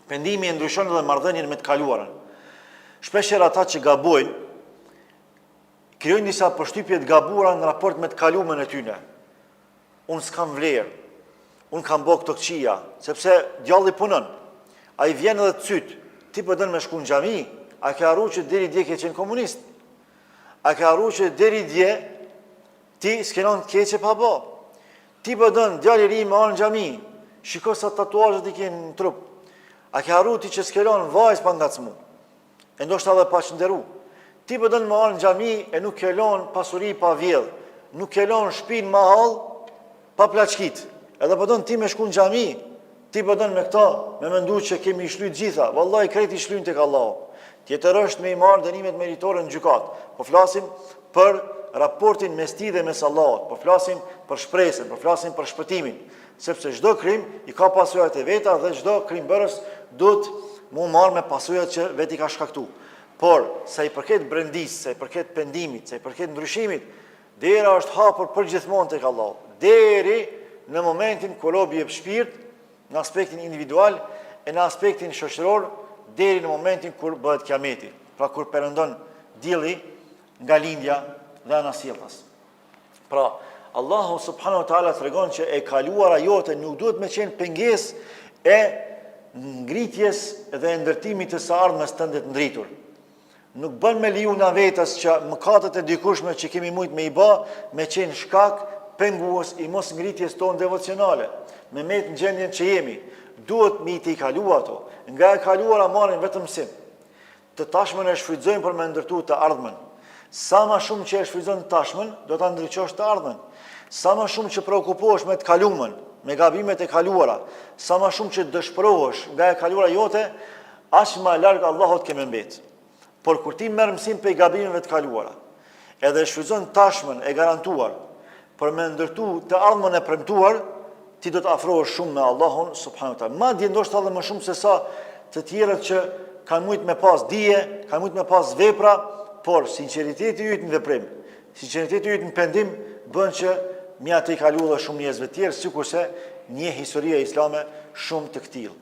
Pendimi e ndryshon edhe marrëdhënien me të kaluarën. Shpeshherë ata që gabojnë, krijojnë disa përshtypje të gabuara në raport me të kalumen e tyne. Unë s'kam vlerë, unë kam bo këto këqija, sepse djalli punon. Ai vjen edhe të cyt, ti po don me shku në xhami, a ke harru që deri dje ke qenë komunist? A ke harru që deri dje ti s'ke lon të keqe pa bo? Ti po don djalë i ri me ardh në xhami, shiko sa tatuazhe ti ke në trup. A ke harru ti që s'ke lon vajzë pa ngacmu? E ndoshta edhe pa çnderu. Ti po don me ardh në xhami e nuk ke lon pasuri pa vjedh, nuk ke lon shpinë mahall pa plaçkit. Edhe po don ti me shku në xhami, ti po don me këto me mendu që ke me i shly të gjitha. Vallahi krejt i shlyn tek Allahu. Tjetër është me i marrë dënimet meritore në gjykatë. Po flasim për raportin mes tij dhe mes Allahut, po flasim për shpresën, po flasim për shpëtimin, sepse çdo krim i ka pasojat e veta dhe çdo krimbërës duhet m'u marrë me pasojat që vetë i ka shkaktu. Por, sa i përket brendisë, sa i përket pendimit, sa i përket ndryshimit, dera është hapur përgjithmonë tek Allahu. Deri në momentin kur robi jep shpirt, në aspektin individual e në aspektin shoqëror, deri në momentin kur bëhet kiameti, pra kur perëndon dielli nga lindja dhe anasjelltas. Pra, Allahu subhanahu wa taala tregon që e kaluara jote nuk duhet me qenë pengesë e ngritjes dhe e ndërtimit të së ardhmes tënde të ndritur. Nuk bën me leju na vetes që mëkatet e dikurshme që kemi mujt me i ba, me qenë shkak pengues i mos ngritjes tonë devocionale, me met në gjendjen që jemi. Duhet me i tejkalu ato. Nga e kaluara marrim vetëm mësim. Të tashmen e shfrytëzojmë për me ndërtu të ardhmen. Sa ma shumë që e shfrytëzon të tashmen, do ta ndriçosh të ardhmen. Sa ma shumë që preokupohesh me të kalumen, me gabimet e kaluara, sa ma shumë që dëshpërohesh nga e kaluara jote, aq ma larg Allahut ke me mbet. Por kur ti merr mësim prej gabimeve të kaluara, edhe e shfrytëzon tashmen e garantuar për me ndërtu të ardhmen e premtuar, ti do të afrohesh shumë me Allahun subhanahu wa taala. Madje ndoshta edhe më shumë se sa të tjerët që kanë mujt me pas dije, kanë mujt me pas vepra, por sinqeriteti yt në veprim, sinqeriteti yt në pendim bën që me ia tejkalu edhe shumë njerëzve të tjerë, sikurse njeh historia islame shumë të këtillë.